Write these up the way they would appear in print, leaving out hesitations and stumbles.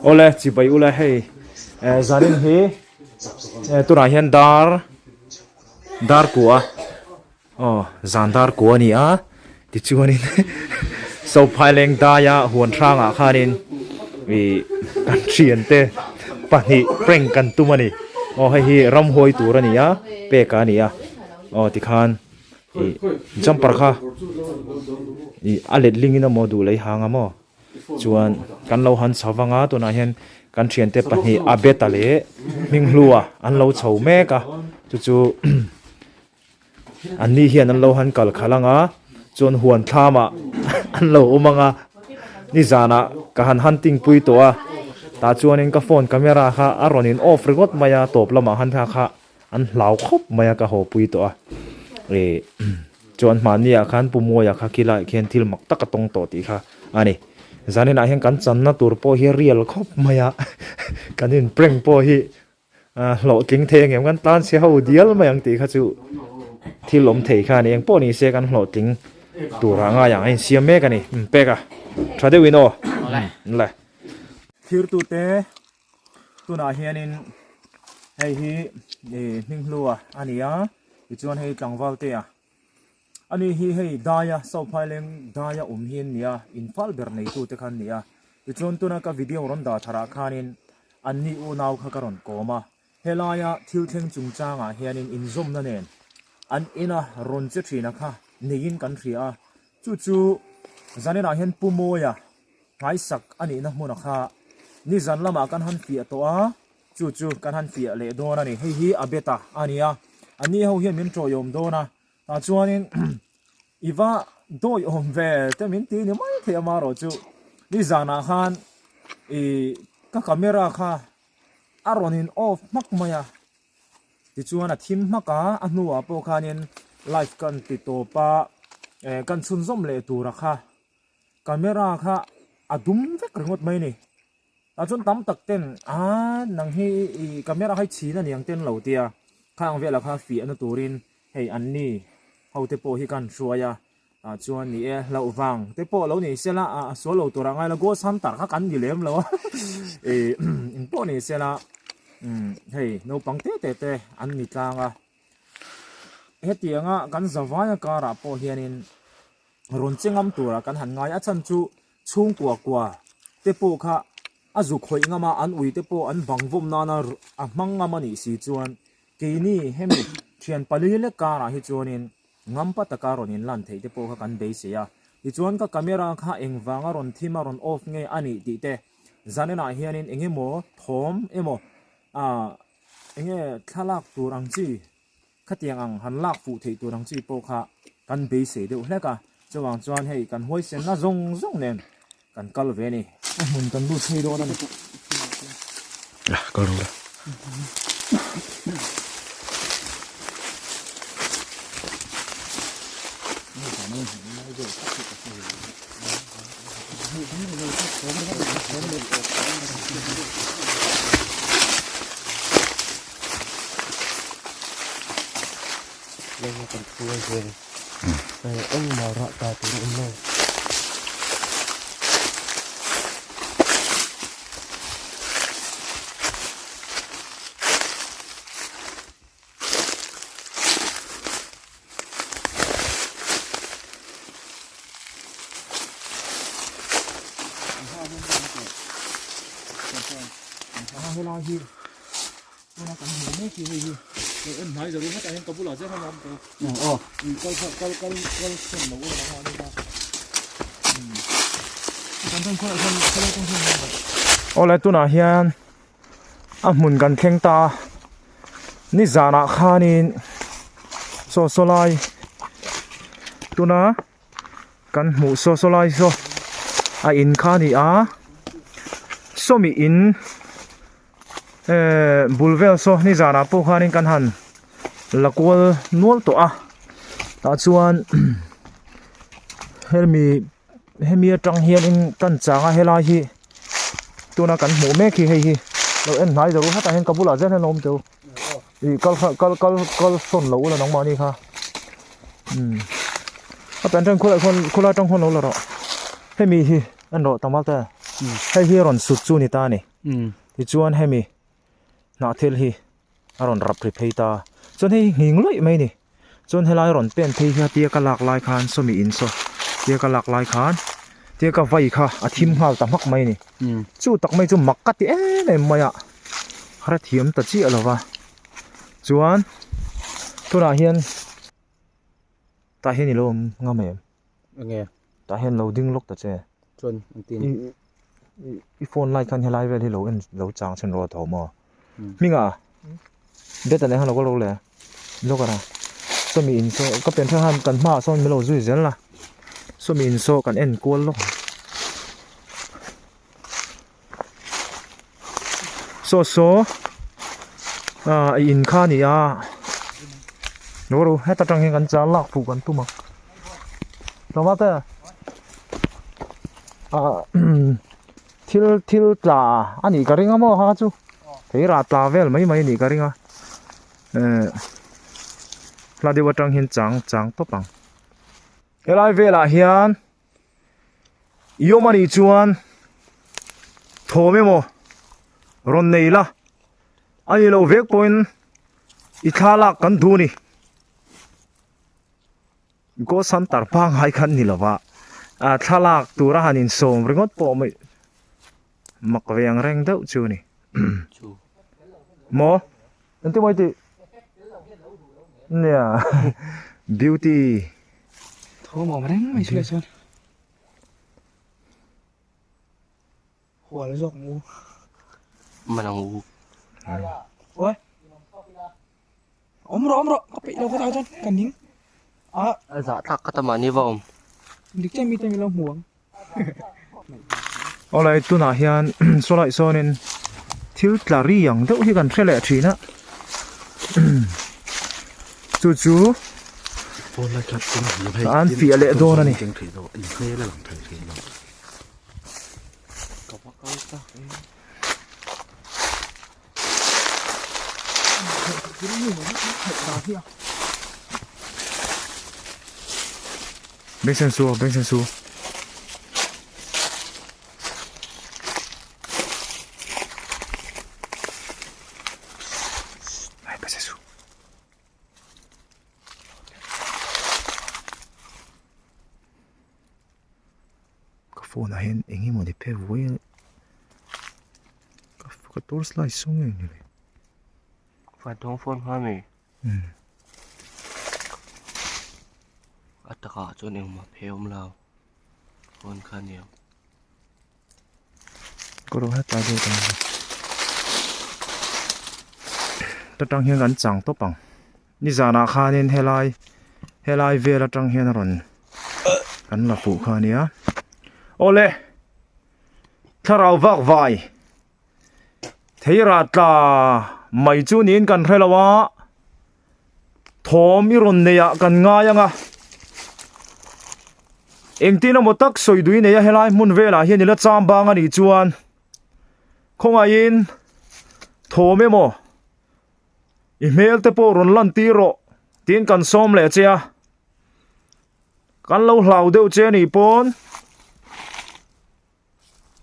Awle chibai ula hei zanin hi tunah hian dar dar kua aw zan dar kua a ni a tichuanin Sophaileng daia huan hrangah khanin ih kan thiante pahnih prank kan tum a ni aw hei hi ramhuai tur a ni a peka a ni a aw tikhan ih jumper kha ih a letling in emaw duh lei hang a maw. Chuan kan lo han chho vang a, tunah hian kan thiante pahnih Abeta leh Hminghlua an lo chho mek a, chu chu an ni hian an lo han kal khalh ang a, chuan huan thlamah an lo awm ang a, nizanah ka han hunting pui tawh a, tah chuanin ka phone camera kha a rawn in off ringawt mai a, tawp lamah han kha kha An hlau khawp mai a ka haw pui tawh a ih chuan hmanni ah khan Pu Muaia kha khilaiah khian thil mak tak a tawng tawh tih kha a ni. Zanin ah hian kan channa tur pawh hi a real khawp mai a kan in prank pawh hi hlawhtling thei ang em kan tlan chhe ho dial mai ang tih kha chu thil awm thei kha a ni eng pawh ni se kan hlawhtling tur ah ngai ang a insiam mek a ni pek a tha deuhin aw le. Thirtute Tunah hianin hei hi ih Hminghlua a ni a tichuan hei tlangval te a ani hi hei daia Sophaileng daia awm hi an ni a infal ber neitu te kha an ni a tichuan tuna ka video rawn dah tharah khanin anni unau kha ka rawn kawm a helaia thil thleng chungchangah hianin inzawmna nen an ina rawn che thina kha neiin kan hria a chu chu zaninah hian Pu Mawia Nghaisak a nihna hmuna kha nizan lamah kan han fiah tawh a, chu chu kan han fiah leh dawn a ni. Hei hi a bet a a ni a, a ni ho hian min tawiawm dawn a, tah chuanin i va dawiawm ve te min ti ni mai thei amaherawh chu nizanah khan i ka camera kha a rawn in off hmak mai a, tichuan a thim hmak a, a hnuah pawh khanin live kan ti tawp a, kan chhunzawm leh tura kha. Camera kha a dum vek ringawt mai a ni. Tah chuan tam tak ten aa nang hi i camera kha i chhin a ni ang ten lo tia khang velah kha fiahna turin hei an ni ho te pawh hi kan hruai a tah chuan ni e hlauh vang te pawh lo ni sela a sual lo tur ah ngai lo ghost hunter kha kan ni lem lo a ih engpawh ni sela umm hei naupang te te te an ni tlang a hetianga kan zavaia karah pawh hianin. Rawn che ngam tura kan han ngai a chhan chu chhungkua kua te pawh kha a zu khawih ngam a, an ui te pawh an bang vawm nana a hmang ngam a nih si chuan keini hemi thian pali lek karah hi chuanin ngampa taka rawn inlan theih te pawh kha kan beisei a. Tichuan ka camera kha engvanga rawn thim a rawn off nge a nih tih te zaninah hianin eng emaw thawm emaw ah enge thlalak tur ang chi Khatiang ang han lak fuh theih tur ang chi pawh kha kan beisei deuh hlek a, chuvang chuan hei kan huaisenna zawng zawng nen kan kal ve a ni. A hmun kan lut phei dawn a ni. La, kal rawh la. Helai hi tuna kan hmuh mek hi hei hi lo en hnai zo hetah hian ka bulah zel hian a awm tawh a kal kha kal kal kal sawn lo ula ang a ni kha kan tan khawlai hian khawlai tang hian awle tunah hian a hmun kan thleng ta a nizanah khanin saw saw lai tuna Kan hmuh saw saw lai saw a in kha a ni a sawmi in ehh bul vel saw nizanah pawh khanin kan han la kual nual tawh a tah chuan hemi hemi atang hianin kan chang a helai hi tuna kan hmuh mek hi hei hi lo en hnai deuh hetah hian ka bulah zel hian a awm teuh. Ih kal kha kal kal kal sawn lo ula nangmahni kha umm a pian tang khawlai khawn khawlai atang khawn lo la rawh hemi hi en rawh tamal te hei hi a rawn sut chu a ni ta a ni. Tichuan hemi hnahthel hi a rawn rap ri phei ta. Chuan hei hi nghing luaih mai a ni. Chuan helai rawn pen phei hi a tia ka lak lai khan sawmi in saw tia ka lak lai khan tia ka vai kha a thim nghal ta hmak mai a ni. Chu tak mai chu mak ka ti em em mai a, hrethiam ta chiah lo va. Chuan tunah hian tah hian i lo awm ngam em? Enge? Tah hian lo ding lawk ta che. Chuan engtin? I phone light khan helai vel hi lo en lo chang chhan rawh a tho maw? Hminga bet a nei khan lo kal ro le lawk a ra sawmi in saw ka pian thar khan kan hmaah sawn min lo zui zel a sawmi in saw kan en kual lawk saw saw ah in kha a ni a lo ro heta tang hian kan chal lak fuh kan tum ang tlawmate ah thil thil tla a nih ka ring a maw ha chu theirah tla vel mai mai a nih ka ring a eh hla deuh atang hian chang chang tawp ang helai velah hian i awm a nih chuan thawm emaw rawn nei la a nih loh vek pawhin i thla lak kan duh a ni. Ghost hunter pangngai khan ni lova ah thlalak tura han insawm ringawt pawh mai mak ve ang reng deuh chu a ni maw engtin maw i tih nia beauty thawm awm reng mai chu leh chuan hual zawk ang u man ang u oi Awm rawh awm rawh ka peih lo ka tah chuan ka ning a. A zah thlak ka ta mahni va awm. Dik chiah mite min lo hmu ang. Awlai tunah hian sawlai sawnin thil tla ri ang deuh hi kan hre leh thin a chu chu an fiah leh dawn a ni. Beng sen su beng sen su. Ai beng sen su. Ka phone ah hian eng emaw ni phe vuai a ka torch light saw nge ni le. Van thawng phone hma mi. Umm. A takah chuan engmah phe awm lo phone kha aniang. Ka rawh hetlai deuh ta ni. Ta tang hian kan chang tawp ang. Nizanah khanin helai helai vel atang hian a rawn kan la fuh kha ania. Awle! Thlarau vak vai theirah tla mai chu niin kan hre lo a, thawm i rawn nei ah kan ngai ang a. Engtin emaw tak sawi dui nei a helai hmun velah hian i la cham bang a nih chuan khawngaihin thawm emaw I hmel te pawh rawn lan tir rawh tiin kan sawm leh che a, kan lo hlau deuh che anih pawn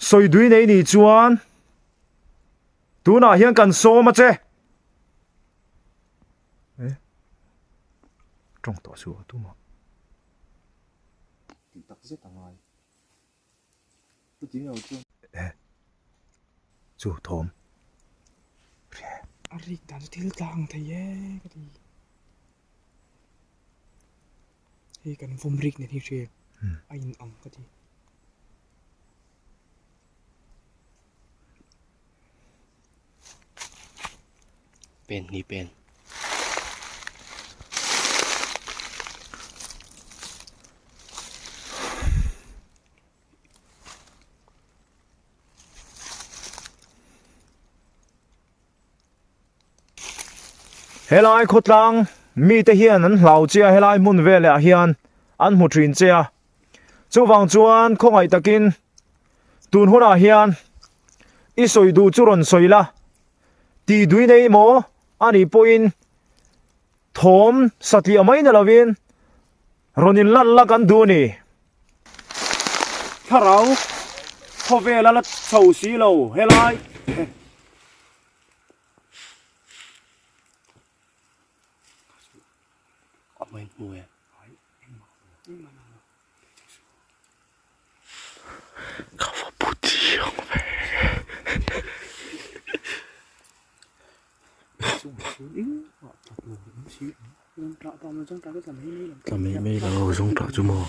sawi dui nei nih chuan tunah hian kan sawm a che. Eh, tawng tawh suh a tumah. Tih tak zet a ngai. Eh chu thawm a rik dan chu thil tlang thei e ka ti hei kan vawm rik nen hi hria a in ang ka ti. Pen ni pen. Helai khawtlang mite hian an hlau che a helai hmun velah hian an hmu thin che a chuvang chuan khawngaih takin tun hunah hian i sawi duh chu rawn sawi la tih dui nei maw a nih pawhin thawm satliah mai ni lovin rawn in lan la kan duh a ni. Thlarau khawvel a la chho si lo helai. Ka va pu chiang ve. Tla mai mai lo zawng tah chu maw.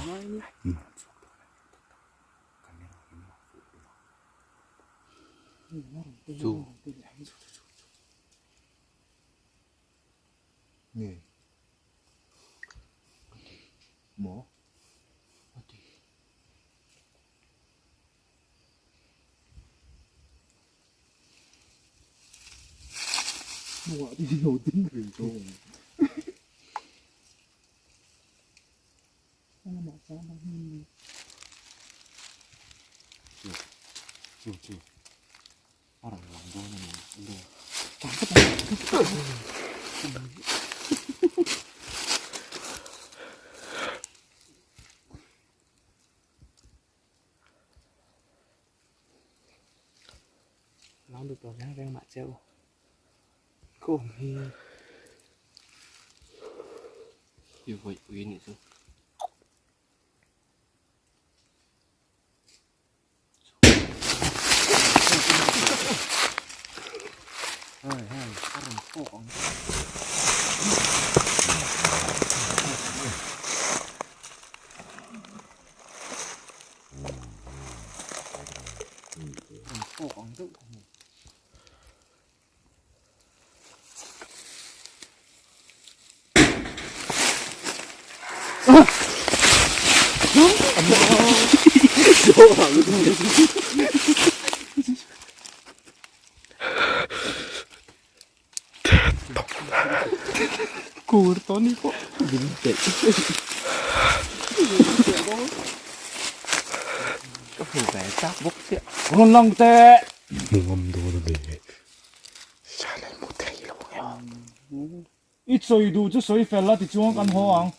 I sawi duh chu sawi fel la tichuan kan haw ang.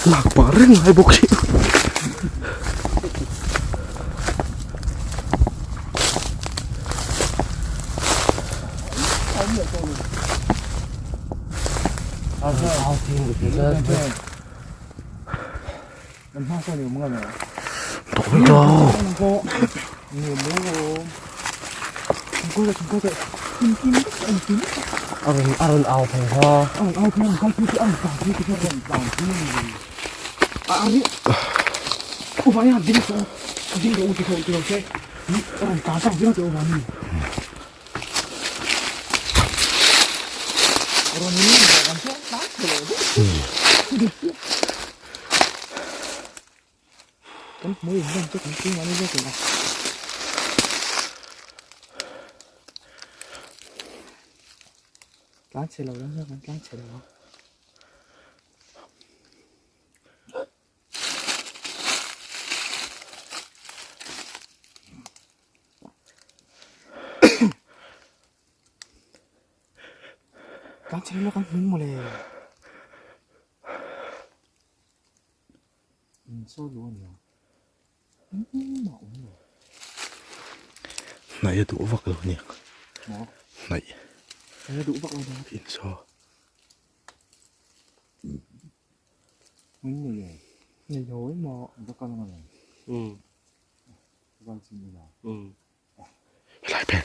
Lak pah reng lai bawk hi. Hnaih a duh vak lo a ni ang hnaih in saw helai pen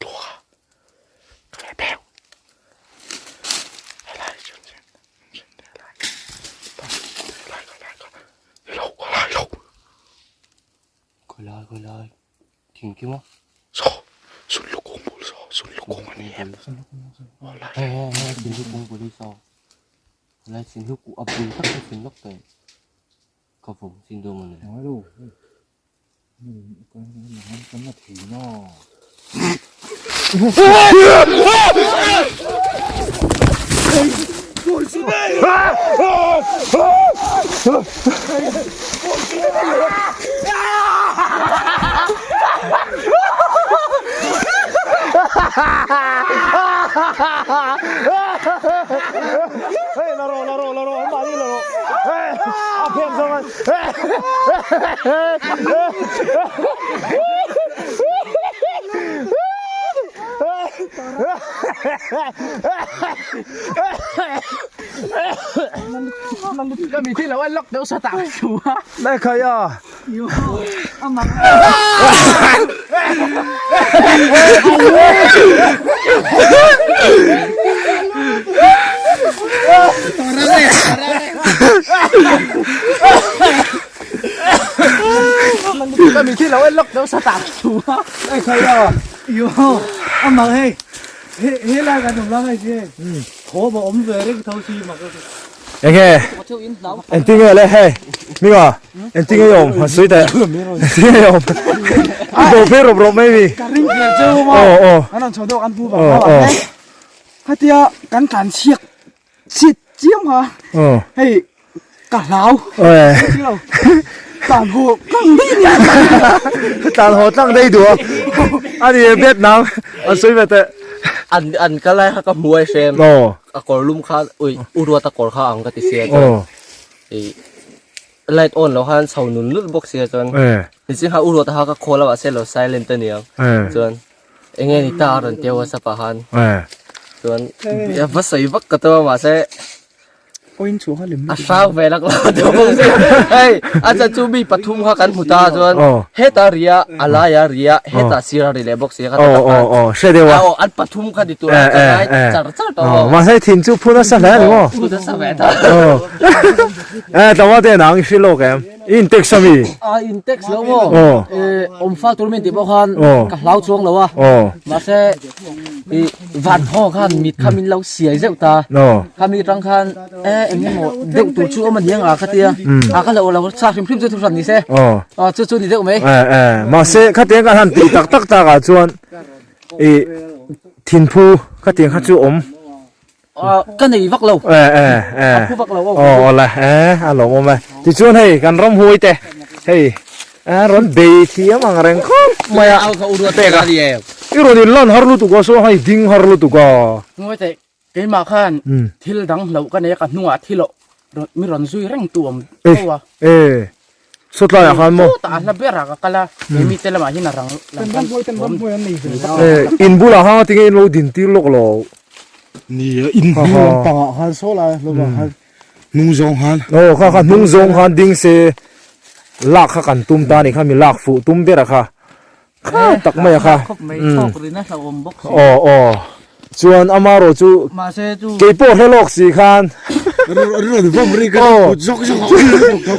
tluka helai pheu helai chuan helai helai helai helai helai Khawilai khawilai thing kim a. Saw sunlu kung bul saw sunlu kung a ni em aw lai Hei hei hei sunlu kung bul hi saw helai sunlu kung a bul tak hi sunlawk tawh ka vawm chin dawn mawni. Enge engtinge le hei Minga engtinge i awm han sawi teh engtinge i awm i bo phei rawp rawp mai mi aw aw Kan rawn chho deuh kan hmu vang aw aw Khatia kan tlan chhiak chhiat chiam kha aw hei ka hlau aw tlan haw tlang daih nia tlan haw tlang daih duh a ani Vietnam an sawi ve teh An an ka lai kha ka hmu ai hrem aw a kawr lum kha ui u ruat a kawr kha ang ka ti sia chuan aw ih light on lo khan chho nun lut bawk sia chuan eh nichin kha u ruat a kha ka call a mahse lo silent a niang eh chuan eng nge ni ta a rawn tia whatsapp ah khan eh chuan va sawi vak ka tum a mahse A hrang ve lak lo deuh bawk si. Hei, a chan chu mi pathum kha kan hmu ta chuan heta ria, a laia ria, heta sira ri leh bawk si kha ta tak khan. Aw, hre deuh a. Aw, an pathum kha ni tur a ka ngai char char tawh aw. Mahse thin chu phu nasa hle a ni maw? Phu nasa ve ta. Aw. Eh, tlangval te nang i hre lawk em? I in text a mi? A in text lo maw? Aw. Eh, awm fal tur min tih pawh khan ka hlau chuang lo a. Aw. Mahse i van thaw khan mit kha min lo siai zeuh ta. Khami atang khan e eng emaw deuh tur chu awm a ni ang a kha tia. A ka lo lo sa hrim hrim chu thu hran ni se. Aw chu chu ni deuh mai. E e mahse khatiang kan han tih tak tak tak ah chuan i thinphu khatiang kha chu awm. Ka nei vak lo. E e e. A phu vak lo. Aw aw le e a lawm awm e. Tichuan hei kan ramhuai te hei a rawn bei thiam ang reng khawp mai a. Pek a. I rawn in lan har lutuk a saw hei ding har lutuk a. Ngawi teh keimah khan thil dang hlauh ka nei a ka hnungah thil mi rawn zui reng tu awm tho a. E Sawtlai ah khan maw? Chutah a hla ber ah ka kal a, keimi te lamah hian a rang lam khan awm. Eh, in bulah khan tinge in lo din tir lawk lo? Ni a, in hnung lampang ah khan saw lai lovah khan hnung zawng khan. Aw, kha kha hnung zawng khan ding se lak kha kan tum ta a ni kha, mi lak fuh tum ber a kha. Kha tak mai a kha. Khawp mai chhawk rin a hlauhawm bawk si. Aw aw. Chuan amarawh chu Mahse chu kei pawh hre lawk si khan. Rawn vawm ri ka put zawk zawk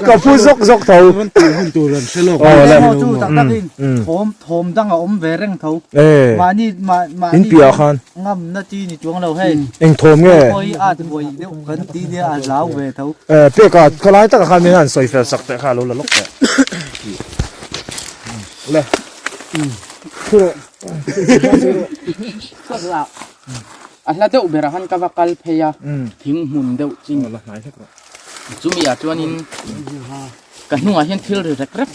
Ka phu zawk zawk tho. Rawn tur hun tur an hre lawk. Aw le. Chu tak tak in thawm thawm dang a awm ve reng tho. Eh. Mahni mahni In piah khan. Ngam na chi ni chuang lo hei. Eng thawm nge? Khawi at buai deuh kan ti nia a hlau ve tho. Eh peka khalai taka khan min han sawi fel sak teh kha lo la lawk teh. Le. A hla deuh berah khan ka va kal phei a, thing hmun deuh chin. Chumi ah chuanin ka hnungah hian thil ri rek rek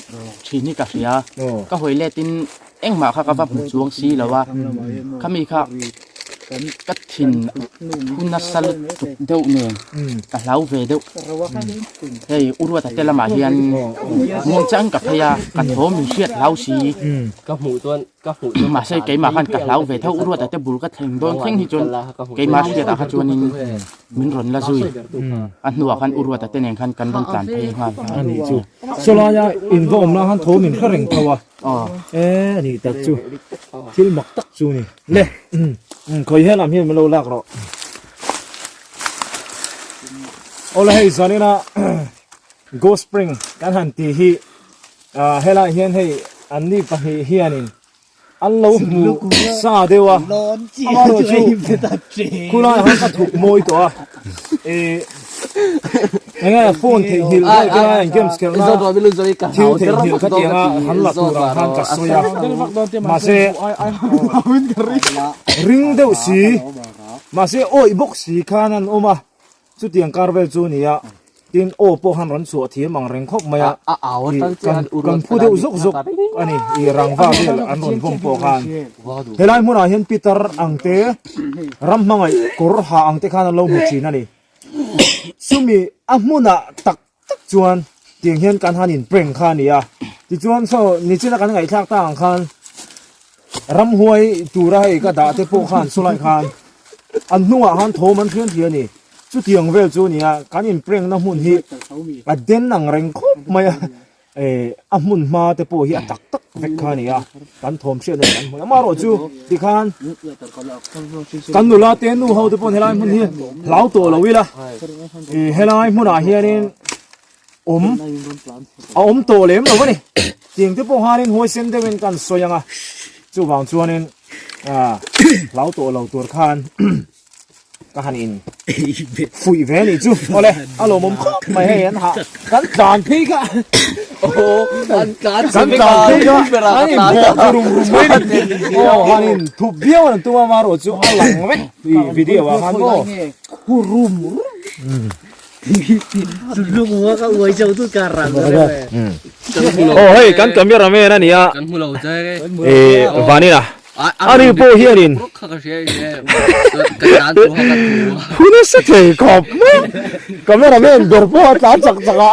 thin hi ka hria. Ka hawi letin engmah kha ka va hmu chuang si lo a, khami kha ka thin thu nasa lutuk deuh nen ka hlau ve deuh. Hei u Ruata te lamah hian muangchang ka phei a, ka thaw min hriat hlau si. Ka hmuh chuan ka hmuh chuan Mahse keimah khan ka hlau ve tho u Ruata te bul ka thleng dawn thleng hi chuan keimah hriatah kha chuanin min rawn la zui. A hnuah khan u Ruata te nen khan kan rawn tlan phei nghal. A nih chu. Sawlaia in va awm lah khan thaw min hre reng tho a. E a nih tak chu. Thil mak tak chu ni. Le khawi helam hian min lo lak rawh. Awle hei zanina Ghost Spring kan han tih hi helai hian hei anni pahnih hianin. An lo hmu sa deuh a, amaherawhchu khulai ah khan ka thuk mawi tawh a, ih eng nge phone theihnghilh vel te lai an games khelh na thil theihnghilh kha tiang a han la tur ang khan ka sawi a, mahse ring deuh si mahse awih bawk si khan an awm a. Chutiang kar vel chu a ni a, tin aw pawh han rawn chhuah thiam ang reng khawp mai a, ih kan kan phu deuh zawk zawk a ni, ih rangva vel an rawn vawm pawh khan. Helai hmunah hian Peter ang te, ram hmangaih kawr ha ang te khan an lo hmu thin a ni. Chumi a hmunah tak tak chuan tiang hian kan han in prank kha a ni a, tichuan saw nichina kan ngaihthlak tak ang khan ramhuai tura hei ka dah te pawh khan sawlai khan an hnungah khan thawm an hrian thei a ni, chutiang vel chu a ni a, kan in prank na hmun hi a den ang reng khawp mai a, eh a hmun hma te pawh hi a tak tak vek kha a ni a, kan thawm hriat a ni kan hmun amaherawh chu tikhan kan nula te nu ho te pawh helai hmun hi hlau tawh lo ila ih helai hmunah hianin awm a awm tawh lem lo a ni tiang te pawh khanin huaisen deuhin kan sawi ang a chuvang chuanin ah hlau tawh lo tur khan. Ka han in fuih ve anih chu awle a lawmawm khawp mai hei an hah kan tlan phei kha kan tlan phei kha an in bawh chu rum rum mai ni aw han in thup viau an tum a marawh chu a lang vek i video ah khan maw khu rum rum aw hei kan camera man a nia vanina Ani pawh hianin Phu nasa thei khawp mai Camera man ber pawh a tlan chak chak a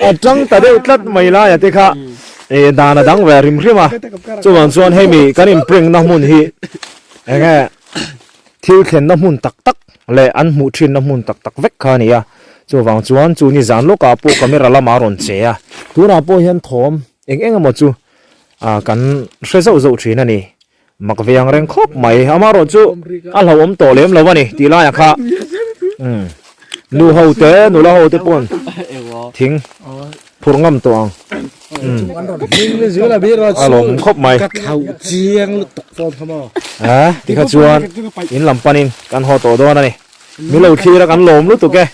A tang ta deuh tlat mai laia te kha eh dan a dang ve hrim hrim a chuvang chuan hemi kan in prank na hmun hi enge thil thlenna hmun tak tak leh an hmuh thinna hmun tak tak vek kha a ni a chuvang chuan chu ni zan lawkah pawh camera lamah a rawn che a tunah pawh hian thawm eng eng emaw chu Ah kan hre zauh zauh thin a ni. Mak ve ang reng khawp mai. Amaherawh chu a hlauhawm tawh lem lo a ni tih laiah kha umm nu ho te nula ho te pawn thing phur ngam tawh ang. Umm a lawm khawp mai. Ah tikha chuan in lam panin kan haw tawh dawn a ni. Min lo thlir a kan lawm lutuk e.